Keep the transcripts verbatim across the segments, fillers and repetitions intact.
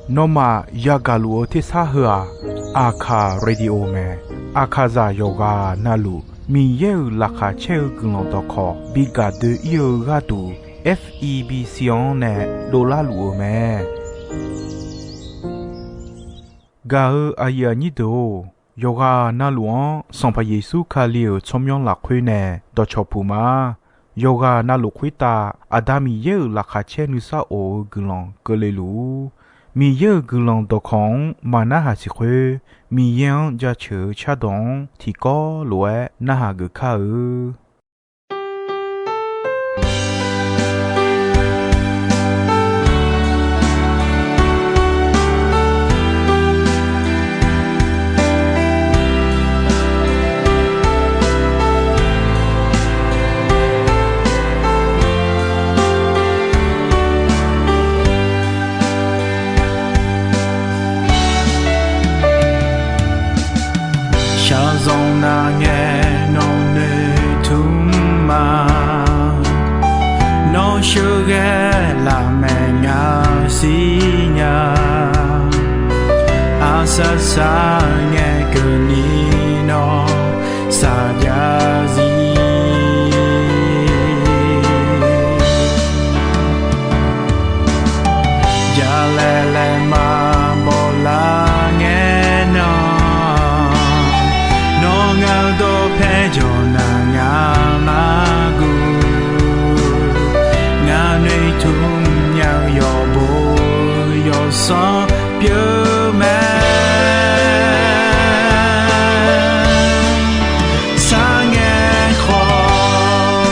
Nawmaf yagaq luf-eu tersar heu-aq, Aqkaq Radio mae. Aqkaqzaq yawqghaq navluf Miqyaer-euq laqkhaq caer-eu guiqlanq dawqkawq bi gaq doe-ir-eu gharduq, F E B C-anr nae dovlar luf-eu mae. Gaq-eu aqyuif aqnyir deuq-or, yawqghaq navluf-anr Sanqpaq Yeqsur Kali-euq tsawrmyanr lafkhoer nae dawqcawq puq ma. Yawqghaq navluf khoertav Aqda Miqyaer-euq laqkhaq caer nuisar of-eu guiqlanq keuvle luf-ur. Miqyaer-euq guiqlanq dawqkawq-anr maqnarhaq siq khoer, Miqyaer-anr jaceuq-eu cardawq-anr tiqkawv lof-aer narhaq geuf kar-eu. Shaqzanq navngae nawq noeq tmr ma. Nawr sheuqghae lafmaeq ngaq siqnya. Aqsaq saqngae keuvni nawr saqjav zir. Jalaeq laeqma bawlar ngae nan, nawr ngaq-eu dawqpae jawq naq ngaq-anr guv. Ngaq noeqtmq nya-eu yawqbo yawqsanr pyeuf mae. Saqngae khawf,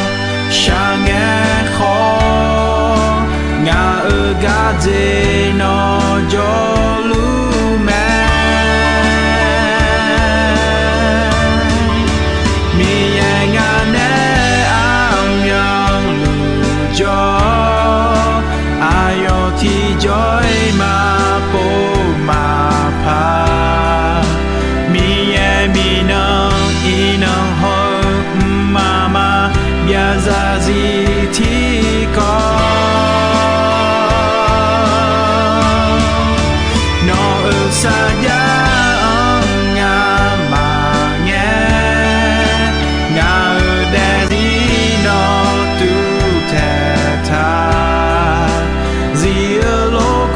shaqngae khawf, ngaq-euq gardzer nawr jawrluf mae. Miqyaer ngaq nae armyanluf jawr, aqyawf tiqjawr-iq maqpov maqpar. Miqyaer miqnan iqnan hawr-eu mqmaq maqbyav zarzir tiqkawv. Nawq-euq sarjax-anr ngamaf ngae, ngaq-euq daefzir nawr tuvtaeq taq. Zif-eu lof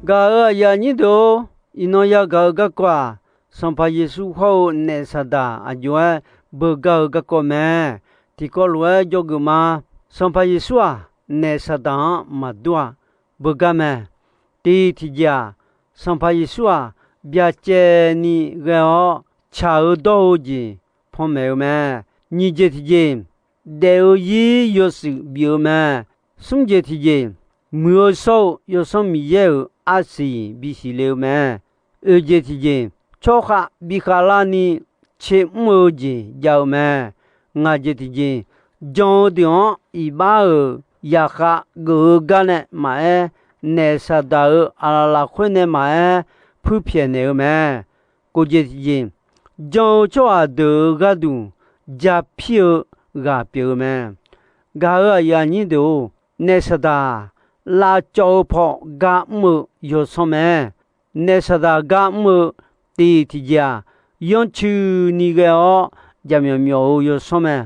Gaq-euq aqyuif aqnyir deuq-or, iqnan yagaq-eu garkawv-aq, Sanqpaq Yeqsur hawr-eu naef Saqdaq aqjox-aer beugar-eu garkawv mae. Tiqkawv lof-aer dzawgeuf ma. Sanqpaq Yeqsur-aq, naef Saqdaq-anr maqdur-a. Beugar mae. Tiq tiqjeq-aq, Sanqpaq Yeqsur-aq, byacaevni ghae-awr tsaq-eu dawr-eu jeq panmaeq-eu mae. Nyiq jeq tiqjeq, daef-eu zir yawshuif bif-eu mae. Smr jeq tiqjeq, muiq-eu shawr-eu Yawsanr Miqyaer-euq arsiq bisiq le-eu mae. Oeq jeq tiqjeq, tsawrkhav bi khavlarni tser mr-eu jeq jav-eu mae. Ngaq jeq tiqjeq, jan-eu deuq-anr iqbax-euq zaqkhav geuf-eu gar nae maqaer, naef Saqdaq-euq aqlaf lafkhoer nae maqaer, puirpyaeq naeq-eu mae. Kof jeq tiqjeq, jan-eu tsawrhaq deuq-euq gharduq japir-eu ghaq pyeuf-eu mae. Gaq-euq aqyuif aqnyir deuq-or, naef Saqdaq lavcawv-eu paw gar mr-eu yawsanr mae. Naef Saqdaq gar mr-eu tiq tiqjeq-aq, yanrcuini ghae-awr jaqmyawf myawf-eu yawsanr mae.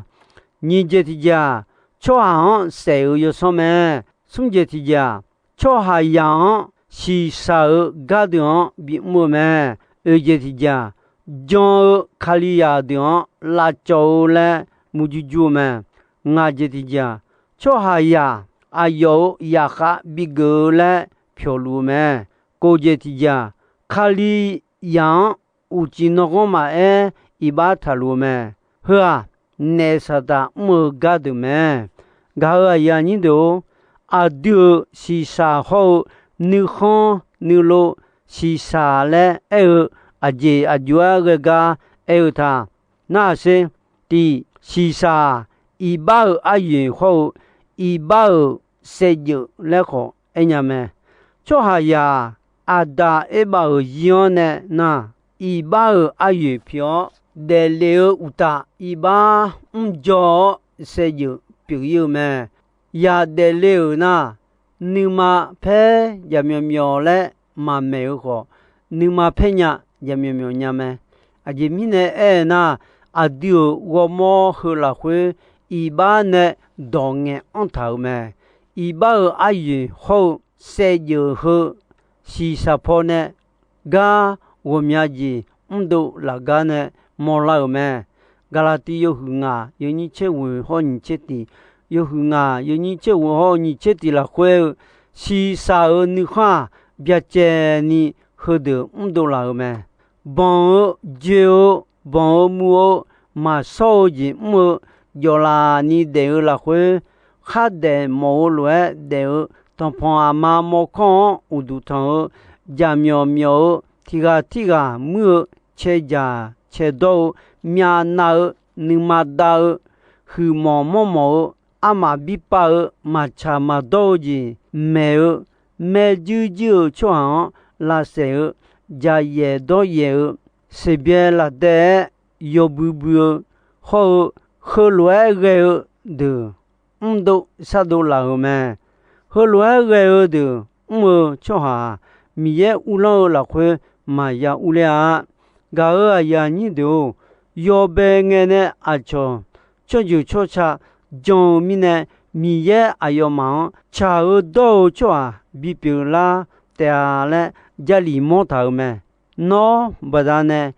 Nyiq jeq tiqjeq-aq, tsawrhaq-anr saef-eu yawsanr mae. Smr jeq tiqjeq-aq, tsawrhaqzaq-anr shiqshaq-eu gardeuq-anr bimr-eu mae. Oeq jeq tiqjeq-aq, jan-eu Kalizaq deuq-anr lavcawv-eu laer murjur jur-eu mae. Ngaq jeq tiqjeq-aq, tsawrhaqzaq aqyawf-euq zaqkhav bigeuf-eu laer pyawqluf-eu mae. Kof jeq tiqjeq-aq, Kalizaq-anr uqcif nanghanr maqaer iqbax taqluf-eu mae. Heu-aq, naef Saqdaq mr-eu gardeuq mae. Gaq-euq aqyuif aqnyir deuq-or, aqdui-euq shiqshaq hawr-eu nuikhanr nuilov shiqshaq laer aer-eu aqjeq aqjox-aer ghae gar aer-eu ta. Narhaq sher. Tiq, shiqshaq-aq, iqbax-euq aryoeq hawr-eu iqbax-euq saevdzeuf laer khawf aernya mae. Tsawrhaqzaq Aqdaq Erbav-euq zir-anr nae nar, iqbax-euq aryoeq pyeuf-awr daefle-eu uqtaf, iqbax mrdzaw-awr saevdzeuf pyeuf-ir-eu mae. Yaq daefle-euq nar, nuima paer jaqmyawf myawf laer maqmaeq-eu khawf, nuima paer nya jaqmyawf myawf nya mae. Aqjeq mirnae aer-eu nar, aqdui-euq ghawrmawr heu lafkhoer iqbax nae dawq ngaeq anr taq-euq mae. Iqbax-euq aryoeq hawr-eu saevdzeuf heu shiqshaq pawnae gar ghawqmya jeq mrdov laf gar nae mawrlar-euq mae. Gaqlaqtiv yawhuiq ngaq yawnyir tser ghoeq hawr nyiq tser tiq, yawhuiq ngaq yawnyir tser ghoeq hawr nyiq tser tiq lafkhoer-eu shiqshaq-euq nuikhanr-aq, byacaevni heudeuq mrdov laf-euq mae. Banq-eu joe-eu, banq-eu muv-eu, maqshawr-eu jeq mr-eu, jawflaf ni daef-eu lafkhoer, khardaef mawf-eu lof-aer daef-eu, tanqpanq aqma mawrkawr-anr uqduq tanq-eu, jaqmyawf myawf-eu, tiq ghaq tirghaq muir-eu, cae jaq cae dawr-eu, myavnav-eu, nuima dav-eu, huiqmawf mawrmawf-eu, armaf birpav-eu, maqtsaq maqdawr-eu jeq maeq-eu, maerjuir juir-eu tsawrhaq-anr lavsaef-eu, jaqyaef dawryaef-eu, seqbyae lafdaef-aer yawbui bui-eu hawr-eu, heulof-aer ghae-eu deuq mrdov shardov laf-euq mae. Heulof-aer ghae-eu deuq mr-eu tsawrhaq-aq, Miqyaer uvlanr-eu lafkhoer maqya urler-a. Gaq-euq aqyuif aqnyir deuq-or, yawbae ngae nae aqcawq tsawrjeuq tsawrca jan-eu mirnae, Miqyaer aqyawfmaf-anr tsaq-eu dawr-eu tsawrhaq bipyeuf lar taef-a laer Jarlif mawr taq-euq mae. Nawr baqdanae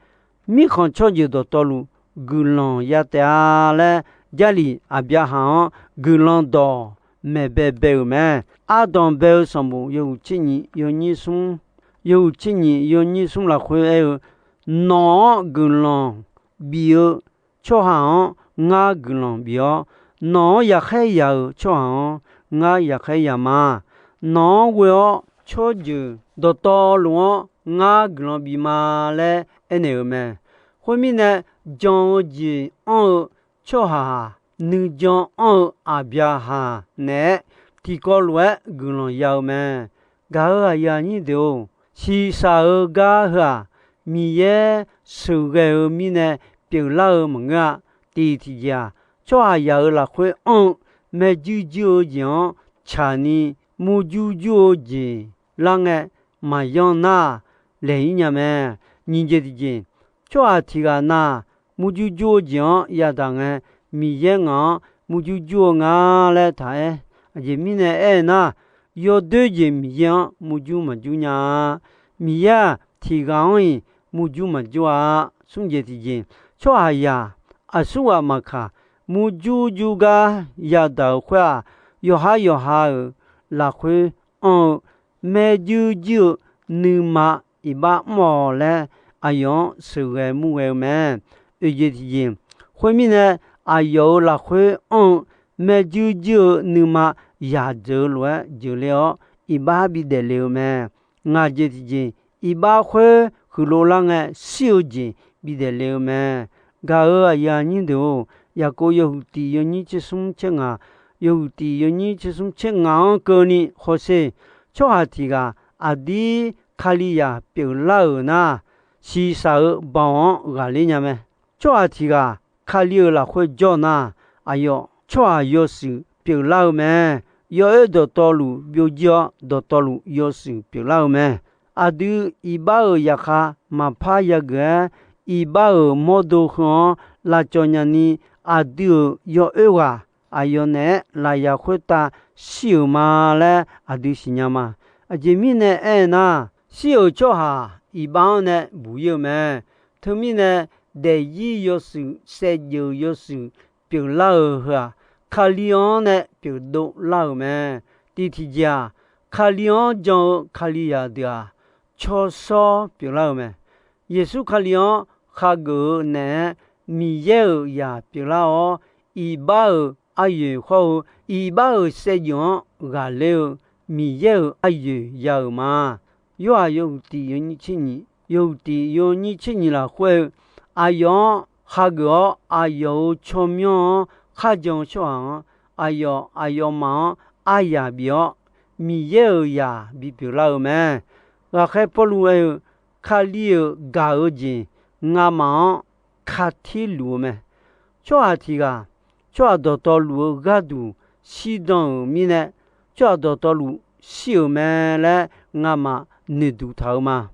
mirkhanq tsawrjeuq dawqtawvluf guiqlanq ya taef-a laer Jarlif Aqbyaqhaq-anr guiqlanq dawq maeq baebae-euq mae. Ardanq bae-eu sanqbof yawhuiq tser nyiq yawnyir smr, yawhuiq tser nyiq yawnyir smr lafkhoer aer-eu, nawq-anr guiqlanq bif-eu tsawrhaq-anr ngar guiqlanq bif-awr, nawq-anr yaqkhaer yaq-euq tsawrhaq-anr ngar yaqkhaer yaq ma. Nawq-anr ghoe-awr tsawrjeuq dawqtawvluf-anr ngar guiqlanq bif ma laer aernaeq-euq mae. Khoermirnae, jan-eu jeq anr-eu tsawrhaq-aq, nuijan anr-eu Aqbyaqhaq naeq-aer tiqkawv lof-aer guiqlanq ya-eu mae. Gaq-euq aqyuif aqnyir deuq-or, shiqshaq-eu gar heu-aq, Miqyaer sheuqghae-eu mirnae pyeuflar-eu maqngeur-a. Tiq tiqjeq-aq, tsawrhaqzaq-euq lafkhoer anr-eu maerjuir juir-eu jeq-anr tsaqni murjur jur-eu jeq lar ngae, maqyanr nar-aq, laeq-ir nya mae. Nyiq jeq tiqjeq, tsawrhaq tiq ghaq na murjur jur-eu jeq-anr yadaq ngae, Miqyaer ngaq-anr murjur jur-eu nga laer taq aer. Aqjeq mirnae aer-eu nar, yawdoer jeq Miqyaer-anr murjur maqjur nya-a. Miqyaer-aq, tiq ghaq-anr-iq murjur maqjur-a. Smr jeq tiqjeq, tsawrhaqzaq aqsurghaq maqkaq, murjur jur gar yadaq-euq khoer-aq, yawqhar yawqha-euq lafkhoer anr-eu maerjuir juir-eu nuima iqbax mr-awq laer, aqyawf-anr sheuqghae murghae-eu mae. Oeq jeq tiqjeq, khoermirnae, aqyawf-euq lafkhoer anr-eu maerjuir juir-eu nuima yaq dzeuq-eu lof-aer jeuqle-awr, iqbax bidaef le-eu mae. Ngaq jeq tiqjeq, iqbax khoer huiqlov lar ngae, shir-eu jeq bidaef le-eu mae. Gaq-euq aqyuif aqnyir deuq-or, Yaqkov yawhuiq tiq yawnyir tser smr tser ngaq, yawhuiq tiq yawnyir tser smr tser ngaq-anr keuvni hawsher. Tsawrhaq tiq ghaq aqdir Kalizaq pyeuflar-euq nar, shiqshaq-eu baoq-anr ghaqler nya mae. Tsawrhaq tiq ghaq Kali-euq lafkhoer jawr nar, aqyawf tsawrhaq yawshuif pyeuflar-eu mae. Yawoer dawqtawvluf byovjir-awr, dawqtawvluf yawshuif pyeuflar-eu mae. Aqdui iqbax-euq zaqkhav maqpar yageuf-aer, iqbax-euq mawrdo heu-anr lavcawv nyani, aqdui-euq yawoer ghaq aqyawf naeq-aer lafyaq khoertav shir-euq ma laer aqdui siqnya ma. Aqjeq mirnae aernar, shir-euq tsawrhaq iqbax-anr nae buq ir-eu mae. Teumirnae, daefzir yawshuif, saevdzeuf yawshuif pyeuflar-eu heu-aq, Kali-anr nae pyeufdov lar-euq mae. Tiq tiqjeq-aq, Kali-anr jan-eu Kalizaq deuq-aq, tsawrshawr pyeuflar-euq mae. Yeqsur Kali-anr khageuf-eu naeq-aer Miqyaer-euq zaq pyeuflar-awr, iqbax-euq aryoeq hawr-eu, iqbax-euq saevdzeuf-anr ghaqler-eu Miqyaer-euq aryoeq ya-euq ma. Yorhaq yawhuiq tiq yawnyir tser nyiq, yawhuiq tiq yawnyir tser nyiq lafkhoer-eu, aqyawf-anr khageuf-awr, aqyawf-euq tsawrmyanr-anr kharjan-eu tsawrhaq-anr, aqyawf aqyawfmaf-anr aryaq bif-awr, Miqyaer-euq zaq bipyeuf lar-eu mae. Ghaqkhaer Pawrluv aer-eu, Kali-euq gaq-eu jeq ngamaf-anr katirluf-eu mae. Tsawrhaq tiq ghaq, tsawrhaq dawqtawvluf-eu gharduq shirdan-euq mirnae, tsawrhaq dawqtawvluf shir-euq mae laer ngamaf noeqduq taq-eu ma.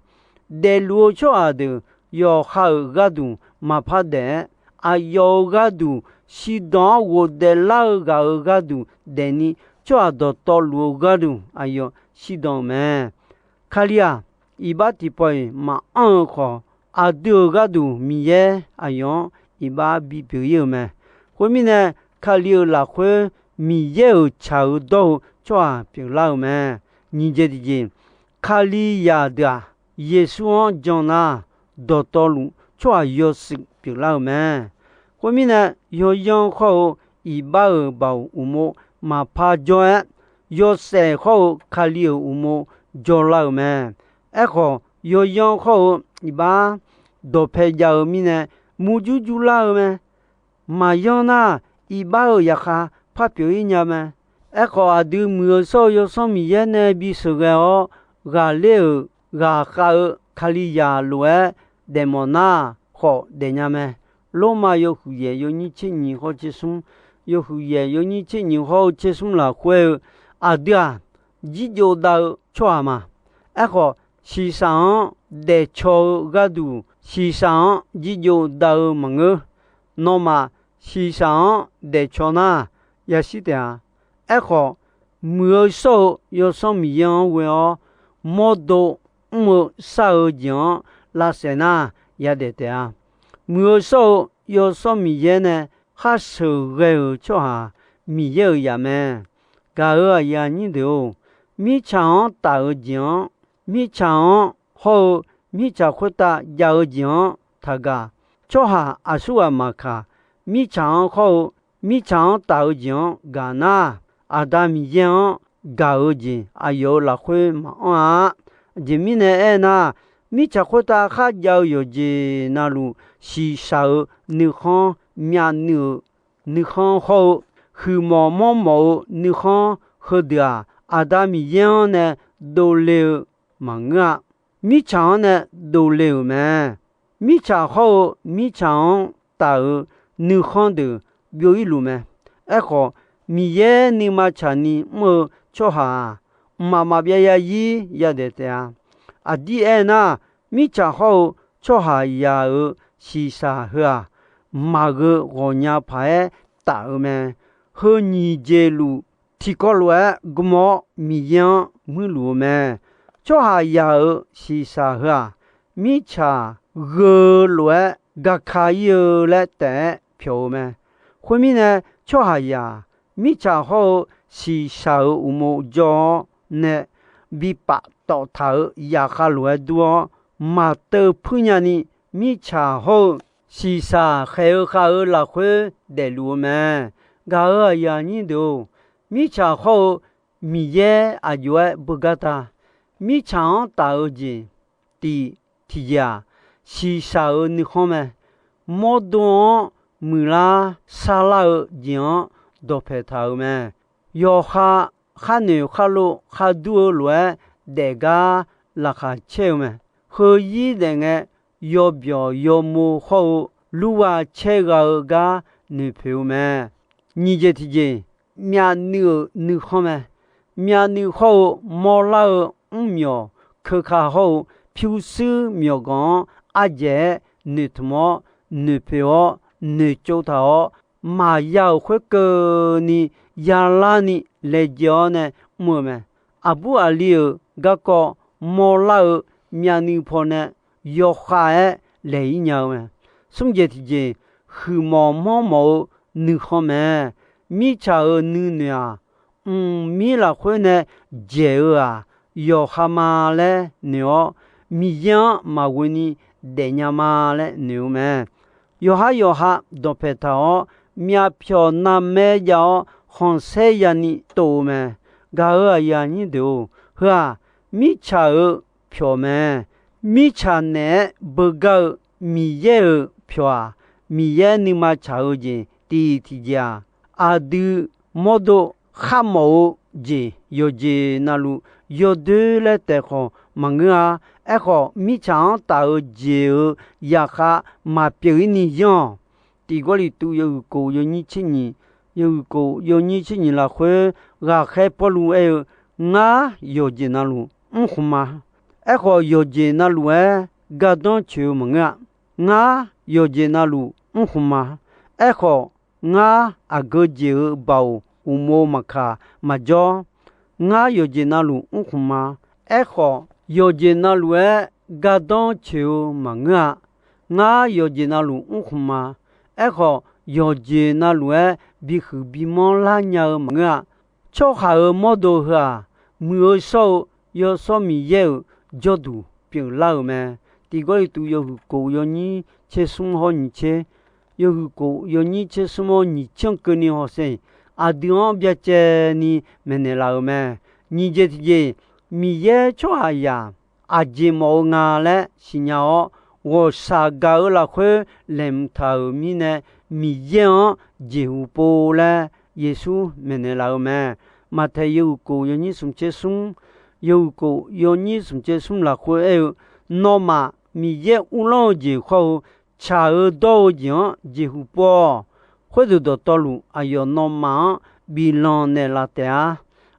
Daefluf-eu tsawrhaq deuq yawqha-euq gharduq maqpar daef-aer, aqyawf-euq gharduq shirdan-anr ghofdaef lar-eu ghaq-euq gharduq daefni, tsawrhaq dawqtawvluf-eu gharduq aqyawf shirdan-euq mae. Kali-aq, iqbax tiqpawf-iq maqanr-eu khawf, aqdui-euq gharduq Miqyaer aqyawf-anr iqbax bipyeuf ir-euq mae. Khoermirnae, Kali-euq lafkhoer Miqyaer-euq tsaq-eu dawr-eu tsawrhaq pyeuflar-euq mae. Nyiq jeq tiqjeq, Kalizaq deuq-aq, Yeqsur-anr jan nar, dawqtawvluf tsawrhaq yawshuif pyeuflar-euq mae. Khoermirnae, yawyanr hawr-eu iqbax-euq baoq uqmov maqpar jawr-aer, yawshaef hawr-eu Kali-euq uqmov jawrlar-euq mae. Aerkhawf, yawyanr hawr-eu iqbax dawqpae jav-eu mirnae, murjur jurlar-eu mae. Maqyanr nar, iqbax-euq zaqkhav par pyeuf ir nya mae. Aerkhawf, aqdui muiq-eu shawr-eu Yawsanr Miqyaer nae bisheuq ghae-awr ghaqler-euq ghaqkhav-eu Kalizaq lof-aer daefmawf nar, khawf daefnya mae. Lormav yawhuiq yaef yawnyir tser nyiq hawr tser smr, yawhuiq yaef yawnyir tser nyiq hawr-eu tser smr lafkhoer-eu, aqdui-aq, jirjov dav-eu tsawrhaq ma. Aerkhawf, shiqshaq-anr daefcaw-eu gharduq, shiqshaq-anr jirjov dav-eu maqngeur. Nawmaf, shiqshaq-anr daefcaw nar, yashir taef-a. Aerkhawf, muiq-eu shawr-eu Yawsanr Miqyaer-anr ghoe-awr, mawrdo mr-eu shar-eu jeq-anr lavsaef nar, yadaef taef-a. Muiq-eu shawr-eu Yawsanr Miqyaer nae khar sheuqghae-euq tsawrhaq, Miqyaer-euq zaq mae. Gaq-euq aqyuif aqnyir deuq-or, mirtsaq-anr taf-eu jeq-anr, mirtsaq-anr hawr-eu mirtsaq khoertav jav-eu jeq-anr taqgaq. Tsawrhaq aqsurghaq maqkaq, mirtsaq-anr hawr-eu mirtsaq-anr taf-eu jeq-anr gaq nar, Aqda Miqyaer-anr gaq-eu jeq aqyawf-euq lafkhoer maqanr-a. Aqjeq mirnae aernar, mirtsaq khoertav kharjav-eu yawqjeq navluf shiqshaq-eu nuikhanr, myavnuiv-euq nuikhanr hawr-eu, huiqmawf mawrmawf-eu nuikhanr heudeuq-aq, Aqda Miqyaer-anr nae dovle-eu maqngeur-a. Mirtsaq-anr nae dovle-euq mae. Mirtsaq hawr-eu mirtsaq-anr taf-euq nuikhanr deuq byov irluf mae. Aerkhawf, Miqyaer nuima tsaqni mr-eu tsawrhaq-aq, mqmaq maqbyav zarzir yadaef taef-a. Aqdir aernar, mirtsaq hawr-eu tsawrhaqzaq-euq shiqshaq heu-aq, maqgheu ghawqnya paq-aer taf-eu mae. Heu nyiq jeq luf tiqkawv lof-aer gm-awr Miqyaer-anr muirluf-eu mae. Tsawrhaqzaq-euq shiqshaq heu-aq, mirtsaq gheu lof-aer gaka ir-eu laer taef-aer pyawq-eu mae. Khoermirnae, tsawrhaqzaq mirtsaq hawr-eu shiqshaq-euq uqmov jawr-awr nae bi paftawf taq-euq zaqkhav lof-aer dur-awr, maqteuv puirnya ni mirtsaq hawr-eu shiqshaq khaeq-eu khav-eu lafkhoer daefluf-eu mae. Gaq-euq aqyuif aqnyir deuq-or, mirtsaq hawr-eu Miqyaer aqjox-aer beugar ta. Mirtsaq-anr taf-eu jeq tiq tiqjeq-aq, shiqshaq-euq nuikhanr mae. Mawrdo-anr muiqlar sarlar-eu jeq-anr dawqpaeq taq-euq mae. Yawqha khar noeq khar lov khar dur-eu lof-aer daefgar laqkhaq caer-eu mae. Heuzir daef ngae, yawbyawq yawmo hawr-eu lurghaq caer gha-eu gar noeqpoeq-eu mae. Nyiq jeq tiqjeq, myavnuiv-euq nuikhanr mae. Myavnuiv hawr-eu mawrlar-eu mrmyawq keuka hawr-eu pyurshuir myawqganq-anr ardzaeq-aer noeqtmq-awr, noeqpoeq-awr, noeqtsov taq-awr, maqya-euq khoerkeuvni yalarni laejae-awr nae mr-eu mae. Aqbur aqli-euq garkawv mawrlar-eu myavnuiv pawnae yawkhav-aer laeq-ir nya-eu mae. Smr jeq tiqjeq, huiqmawf manrmawf-eu nuikhanr mae. Mirtsaq-euq nuinoeq-aq, mqmir lafkhoer nae dzaeq-eu-aq, yawqha ma laer noeq-awr, Miqyaer-anr maqghoe ni daefnya ma laer noeq-eu mae. Yawqhar yawqha dawqpaeq taq-awr, myavpyawq navmaer jav-awr khanqsaer yani tov-eu mae. Gaq-euq aqyuif aqnyir deuq-or, heu-aq, mirtsaq-euq pyawq mae. Mirtsaq naeq-aer beugar-eu Miqyaer-euq pyawq-aq, Miqyaer nuima tsaq-eu jeq tiq tiqjeq-aq, aqdui mawrdo kharmawf-eu jeq yawqjeq navluf yawdoer laer taef khawf maqngeur-a. Aerkhawf, mirtsaq-anr taf-eu jeq-euq zaqkhav maqpyeuf-ir ni yanr-awq. Tiq Gawrliqtu yawhuiq kof yawnyir tser nyiq, yawhuiq kof yawnyir tser nyiq lafkhoer ghaqkhaer Pawrluv aer-eu, Ngar yawqjeq navluf mrkhmq ma. Aerkhawf, yawqjeq navluf-aer gardanr coeq-eu maqngeur-a. Ngar yawqjeq navluf mrkhmq ma. Aerkhawf, ngar aqgeu jeq-euq baoq uqmov maqkaq maqjawr. Ngar yawqjeq navluf mrkhmq ma. Aerkhawf, yawqjeq navluf-aer gardanr coeq-eu maqngeur-a. Ngar yawqjeq navluf mrkhmq ma. Aerkhawf, yawqjeq navluf-aer bihuiq bimanr lar nya-eu maqngeur-a. Tsawrhaq-euq mawrdo heu-aq, muiq-eu shawr-eu Yawshawr Miqyaer-euq jawrduq pyeuflar-euq mae. Tiq Gawrliqtu yawhuiq kof yawnyir tser smr hawr nyiq tser, yawhuiq kof yawnyir tser smr hawr nyiq tser-anr keuvni hawsher, aqdui-anr byacaevni maeqnaeq laf-euq mae. Nyiq jeq tiqjeq, Miqyaer tsawrhaqzaq aqjeq mawf-eu nga laer siqnya-awr, ghawqshaq gaq-eu lafkhoer laeqhmq taq-euq mirnae, Miqyaer-anr jeqhu pov laer Yeqsur maeqnaeq laf-eu mae. Maqtaeq yawhuiq kof yawnyir smq tser smr, yawhuiq kof yawnyir smq tser smr lafkhoer aer-eu, Nawmaf Miqyaer uvlanr-eu jeq khawr-eu, tsaq-eu dawr-eu jeq-anr jeqhu pov-awq. Khoerdeuq dawqtawvluf aqyawf nawmaf-anr biflanq naeqlaf taef-a.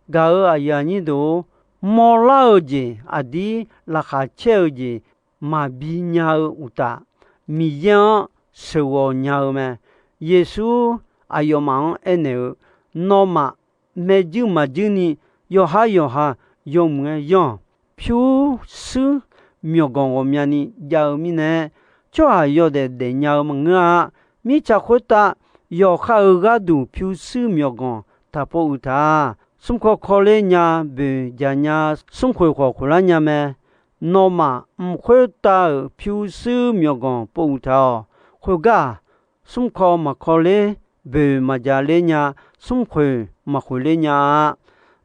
Gaq-euq aqyuif aqnyir deuq-or, mawrlar-eu jeq aqdir laqkhaq caer-eu jeq maqbi nya-eu uqtaf, Miqyaer-anr sheuqghawq nya-eu mae. Yeqsur aqyawfmaf-anr aernaeq-eu, Nawmaf maerjuir maqjuir ni yawqhar yawqha yawmuiq-aer yanr-awq. Pyurshuir myawqganq ghawqmyani jav-eu mirnae, tsawrhaq yawdaef daefnya-eu maqngeur-a. Mirtsaq khoertav yawqha-euq gharduq pyurshuir myawqganq taqpov uiq taq-a. Smrkawv kawvler nya, boeq jaq nya, smrkhoeq khawf khoeqlar nya mae. Nawmaf mq khoertav-euq pyurshuir myawqganq pov uiq taq-awq. Khoergar-aq, smrkawv maqkawvler, boeq maqjaqler nya, smrkhoeq maqkhoeqler nya-a.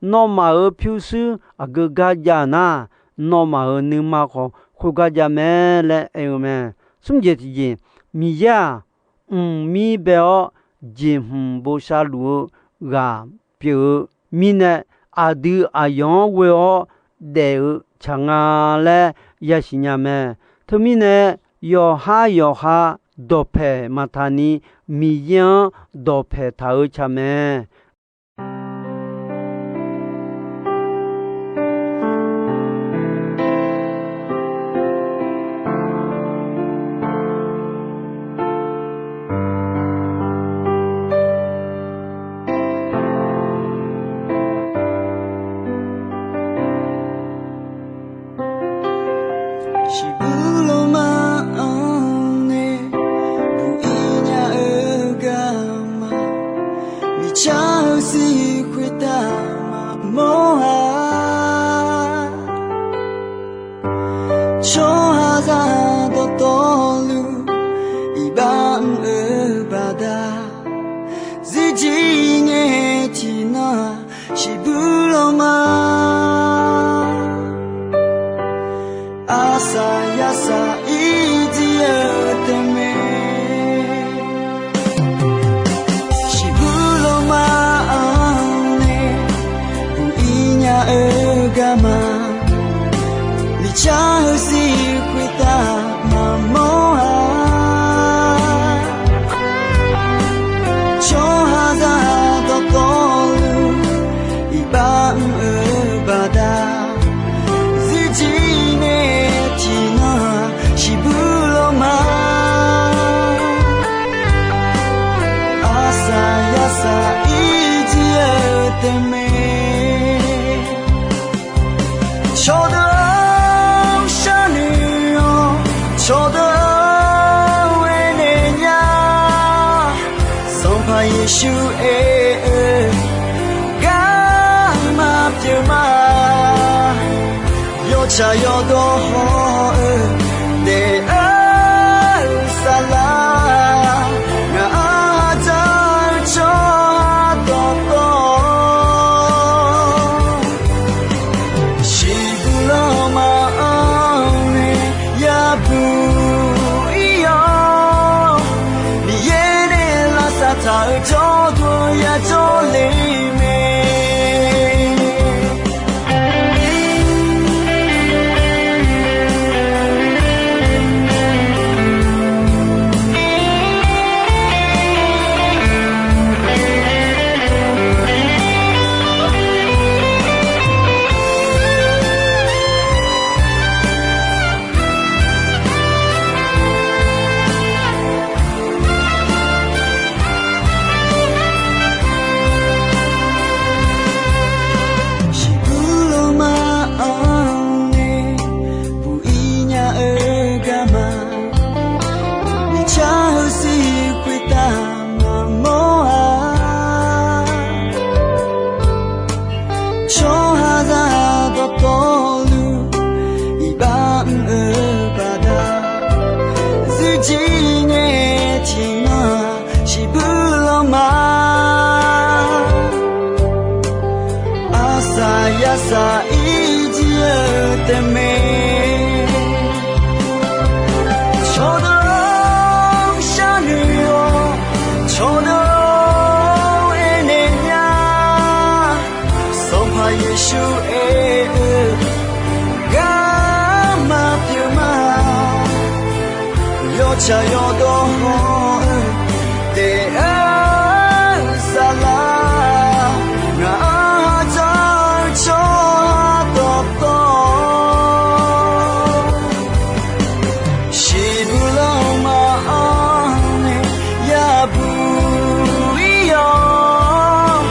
Nawmaf-euq pyurshuir aqgeu gar jav nar, nawmaf-euq nuima khawf khoergar jav mae laer aer-eu mae. Smr jeq tiqjeq, Miqyaer-aq, mqmir bae-awr jeqhmq bosav luf-eu ghaq pyeuf-eu mirnae, aqdui aqyawf-anr ghoe-awr daef-eu tsaq nga laer yasiq nya mae. Teumirnae, yawqhar yawqha dawqpaeq maqtaq ni, Miqyaer-anr dawqpaeq taq-eu tsaq mae. ma, miqcar heusiq khoertav maqmawr-a. Tsawrhaqzaq dawqtawvluf iqbax mr-eu baqda, zirjir nae tiqnan siqbuir lawr ma. Arsaq yarsaq irjir-eu taef mae. Cawqdeuq-anr sharnoeq-awq, cawqdeuq-anr aernaeq nya. Sanqpaq Yeqsur aer-eu garma pyeuf ma. Yawtsaq yawdawr haw-eu daef-eu saflar, ngaq-anr dzaq-eu tsawrhaq dawqtawv siqbuir lanma-anr nae yabuq ir-awr, Miqyaer nae lavsav taq-euq jawrduq yajawr le mae. Siqbuir lanma-anr nae buq ir nya-eu garma, miqcar heusiq khoertav maqmawr-a. Tsawrhaqzaq dawqtawvluf iqbax mr-eu baqda, zirjir nae tiqnan siqbuir lanma. Arsaq yarsaq irjir-eu taef mae. Cawqdeuq-anr sharnoeq-awq, cawqdeuq-anr aernaeq nya. Sanqpaq Yeqsur aer-eu garma pyeuf ma. Yawtsaq yawdawr haw-eu daef-eu saflar, ngaq-anr dzaq-eu tsawrhaq dawqtawv siqbuir lanma-anr nae yabuq ir-awr,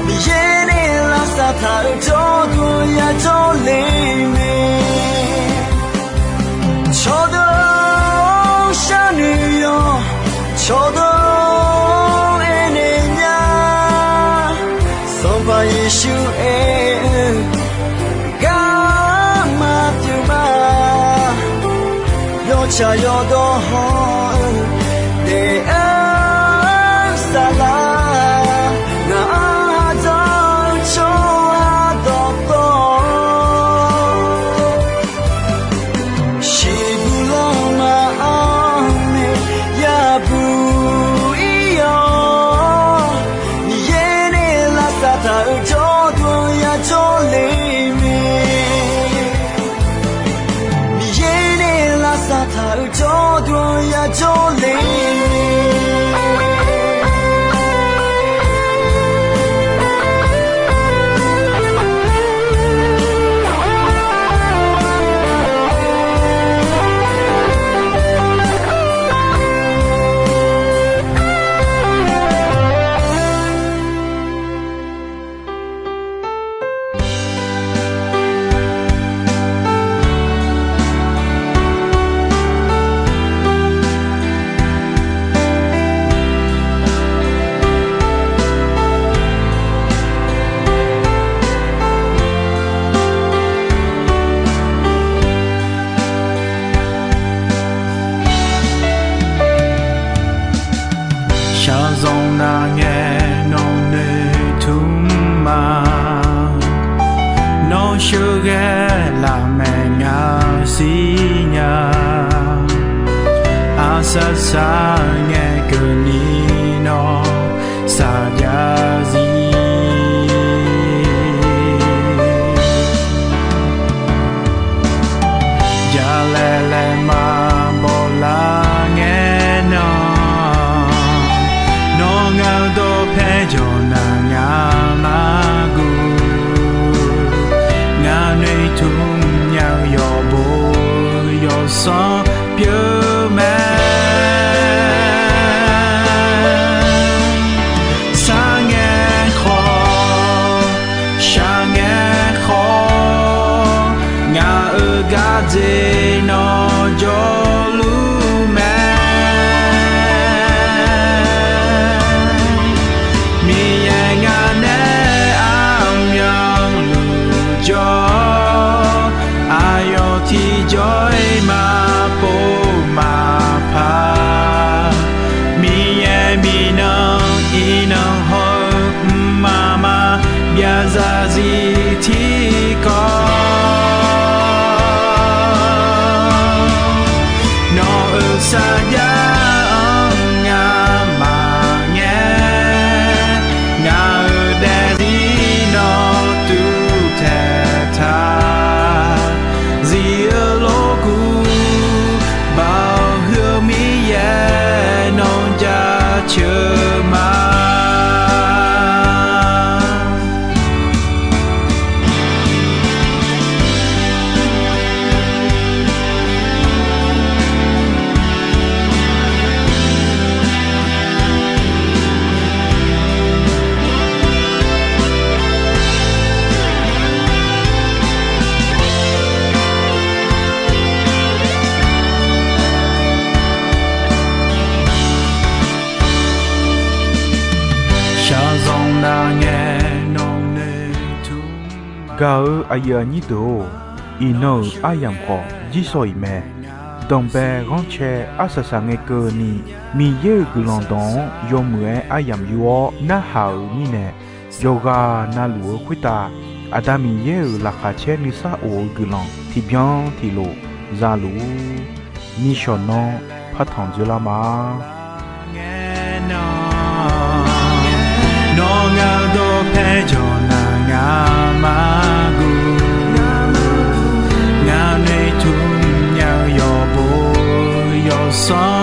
Miqyaer nae lavsav taq-euq jawrduq yajawr le mae. Cawqdeuq-anr sharnoeq-awq, cawqdeuq-anr aernaeq nya. Sanqpaq Yeqsur aer-eu garma pyeuf ma. Yawtsaq yawdawr haw-eu daef-eu saflar, ngaq-anr dzaq-eu tsawrhaq dawqtawv siqbuir lanma-anr nae yabuq ir-awr, Miqyaer nae lavsav taq-euq jawrduq yajawr le mae. Miqyaer nae lavsav taq-euq jawrduq yajawr le mae. Shaqzanq nar ngae nawq noeqtmq ma. Nawr sheuqghae lafmaeq ngaq siqnya. Arsaq saq ngae keuvni nawr saqjav zir. tmr nya-eu yawqbo yawsanr pyeuf mae. Sarngae khawf, shaqngae khawf, ngaq-euq gardzer nawr jawrluf mae. Miqyaer ngaq nae armyanluf jawr-awr, aqyawf tiqjawr-iq maqpov maqpar. Miqyaer miqnan iqnan haw-eu mqmaq maqbyav zarzir tiqkawv. Nawq-euq sarjax-anr ngamaf ngae, ngaq-euq daefzir nawr tuvtaeq taq. Zif-eu lorkuv, Baoq huiq-eu Miqyaer nawr jaceuq ma. Shaqzanq navngae nawq noeqtmq ma. Gaq-eu aqyuif aqnyir deuq-or, iqnan-euq aryamq khawf jirsawq iq mae. Danqbae ghanrcae arsaq saq ngae keuvni, Miqyaer-euq guiqlanq dawq-anr yawmuiq-aer aryamq yur-awr narhaq-euq mirnae, yawqghaq navluf-eu khoertav Aqda Miqyaer-euq laqkhaq caer nuisar of-eu guiqlanq tiqbyan tiqlof za luf-ur. Nishawq nanr partanq dzoerlar ma. Nawr ngar dawqpae jawq nar ngamaf guv, ngar noeqtmq nya-eu yawqbo yawsanr